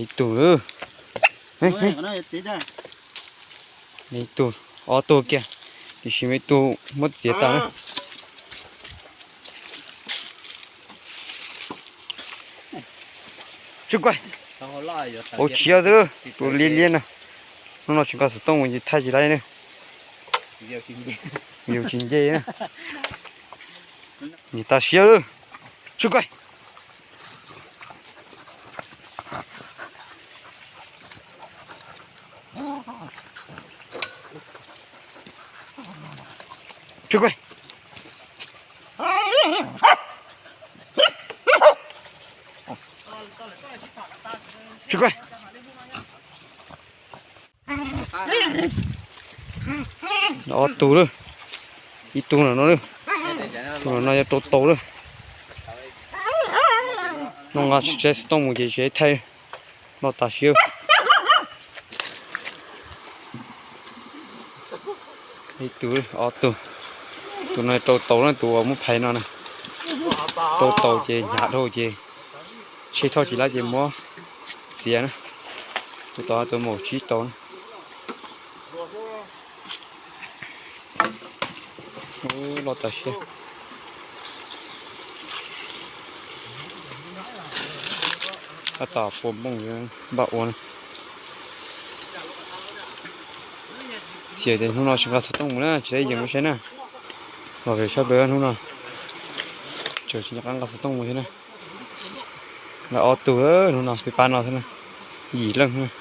Ib tug lawm. Ib tug, ob tug kiag, tiam sis muaj ib tug muab txiav tas na. Tsuj koj, ua tshiab xwb, tus liab liab no. Hnub no tsis nqa xov tooj mus ces thaij tsis laib na. Yus tsis nce na. Niam tas siab lawm. Tsuj koj. Tsuj koj. Tsuj koj. Ob tug lawm, ib tug no lawm, tus no yog rau taus lawm. Hnub no tsis tsev xov tooj mus ces tsev thaij, loj tas siab. Ib tug, ob tug, tus no rau taus na, tus uas muab phais no na. Rau taus ces hnyav dhau ces tsheb thauj tsis laib ces muab txiav na. Tus tod tus maum tsib tau na. Loj tas siab. Tab tom pua nplooj npaj ua na. Xiam tias hnub no tsis nqa xov tooj mus na, tsis laib yees ua saib na. Los pem sab pem hnub no, tseem tsis nco qab nqa xov tooj mus thiab na. Lawv ob tug hnub no peb pab no xwb na, yim leej.